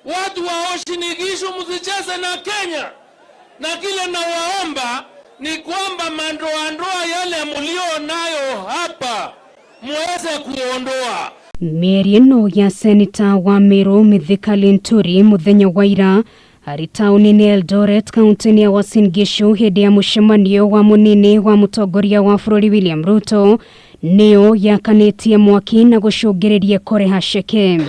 Watu wa Uasin Gishu, msicheze na Kenya, na kile nawaomba ni kwamba mandoandoa yale mlio nayo hapa muweze kuondoa. Mĩario ĩno ya seneta wa Meru Mithika Linturi mũthenya wa ira arĩ taũni-inĩ Eldoret, kaunti-inĩ ya Uasin Gishu, hĩndĩ ya mũcemanio wa mũnini wa mũtongoria wa bũrũri William Ruto, nĩyo yakanĩtie mwaki na gũcũngĩrĩria kũrĩha ceke.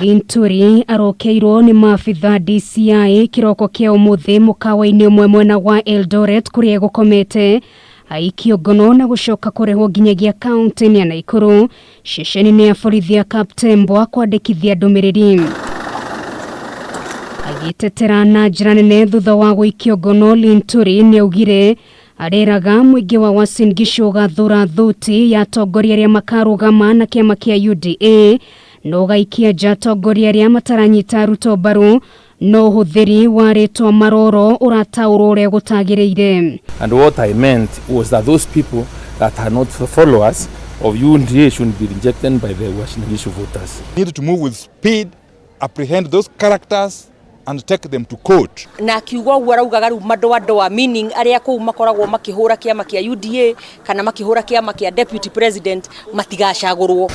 Linturi arokeirwo nĩ maabitha DCI kĩroko kĩa ũmũthĩ mũkawa-inĩ ũmwe mwena wa Eldoret kũrĩa egũkomete, aikio ngono na gũcoka kũrehwo nginyagia kaunti-inĩ ya Naikuru, ceceni-inĩ ya borithi ya Kaptembwa, kwandĩkithia ndũmĩrĩri. Agĩtetera na njĩra nene thutha wa gũikio ngono, Linturi nĩaugire areraga mũingĩ wa Uasin Gishu ũgathura thuti ya atongoria arĩa makarũgama na kĩama kĩa UDA na ũgaikia nja atongoria arĩa mataranyita Ruto mbaru, no ũhũthĩri wa rĩtwa Maroro ũrataũrwo ũrĩa gũtagĩrĩire. And what I meant was that those people that are not followers of UDA should be rejected by the Uasin Gishu voters. Need to move with speed, apprehend those characters and take them to court. Na akiuga ũguo araugaga rĩu mandoandoa, meaning arĩa kũu makoragwo makĩhũra kĩama kĩa UDA kana makĩhũra kĩama kĩa deputy president matigacagũrwo.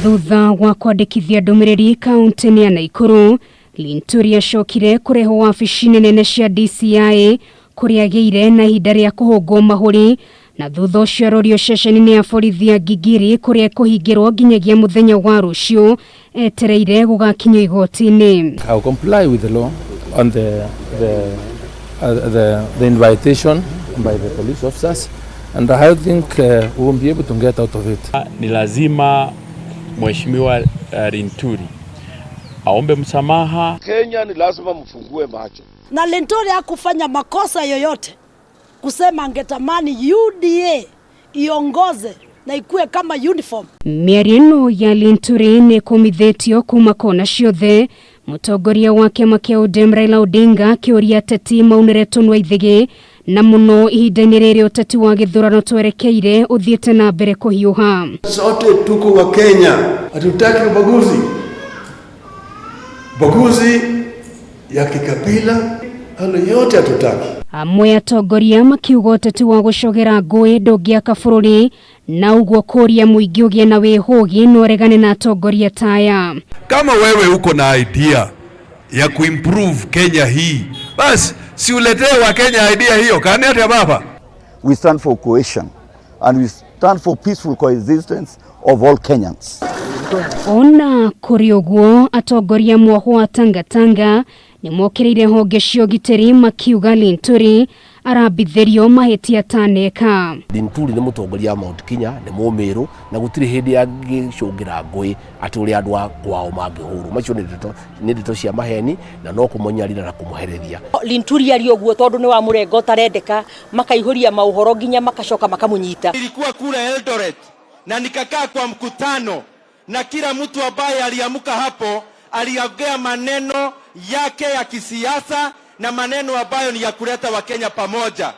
Thutha wa kwandĩkithia ndũmĩrĩri kaunti-inĩ ya Naikuru, Linturi acokire kũrehwo wabici-inĩ nene cia DCI kũrĩa agĩire na ihinda rĩa kũhũngwo mahũri, na thutha ũcio arorio ceceni-inĩ ya borithi ya Gigiri kũrĩa ekũhingĩrwo nginyagia mũthenya wa rũciũ etereire gũgakinyio igoti-inĩ. I'll comply with the law on the invitation by the police officers, and I think we will be able to get out of it. Ni lazima Mheshimiwa Linturi aombe msamaha. Kenya ni lazima mfungue macho. Na Linturi hakufanya makosa yoyote kusema angetamani UDA iongoze na ikuwe kama uniform. Mĩario ĩno ya Linturi nĩ kũmithĩtio kuma kona ciothe, mũtongoria wa kĩama kĩa ODM Raila Odinga akĩũria ateti maunĩre tũnua ithĩgĩ, na mũno ihinda-inĩ rĩrĩ ũteti wa gĩthurano twerekeire ũthiĩte na mbere kũhiũha. Sote tuko wa Kenya, hatutaki ubaguzi, ubaguzi ya kikabila, hayo yote hatutaki. Amwe atongoria makiuga ũteti wa gũcogera ngũĩ ndũngĩaka bũrũri, na ũguo kũria mũingĩ ũgĩe na wĩhũgi na ũregane na atongoria ta aya. Kama wewe uko na idea ya kuimprove Kenya hii, basi si uletee wa Kenya idea hiyo. Kani atia baba? We stand for cohesion and we stand for peaceful coexistence of all Kenyans. Ona kũrĩ ũguo, atongoria mwoho wa Tangatanga nĩ mokĩrĩire honge cia ũgitĩri makiuga Linturi arambithĩrio mahĩtia ataneka. Linturi nĩ mũtongoria wa Mount Kenya, nĩ mũmĩrũ na gũtirĩ hĩndĩ angĩcũngĩra ngũĩ atĩ ũrĩa andũ a kwao mangĩhũrwo. Macio nĩ ndeto cia maheni na no kũmũnyarira na kũmũherithia. Linturi ari ũguo tondũ nĩ wa mũrengo ũtarendeka, makaihũria maũhoro nginya makacoka makamũnyita. Nilikuwa kule Eldoret na nikakaa kwa mkutano na kila mtu ambaye aliamka hapo aliongea maneno yake ya kisiasa na maneno ambayo ni ya kuleta Wakenya pamoja,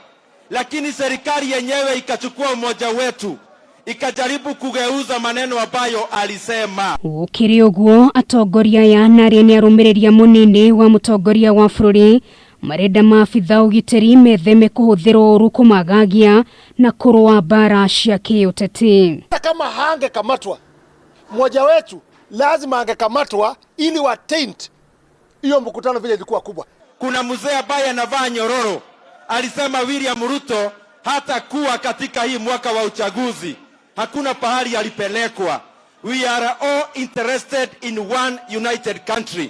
lakini serikali yenyewe ikachukua umoja wetu, ikajaribu kugeuza maneno ambayo alisema. Gũkĩrĩ ũguo, atongoria aya na arĩa nĩ arũmĩrĩri a mũnini wa mũtongoria wa bũrũri marenda maabitha ũgitĩri metheme kũhũthĩrwo ũru kũmagagia na kũrũa mbara cia kĩũteti. Hata kama hangekamatwa mmoja wetu, lazima angekamatwa ili wa taint hiyo mkutano vile ilikuwa kubwa. Kuna mzee ambaye anavaa nyororo alisema William Ruto hatakuwa katika hii mwaka wa uchaguzi, hakuna pahali alipelekwa. We are all interested in one united country.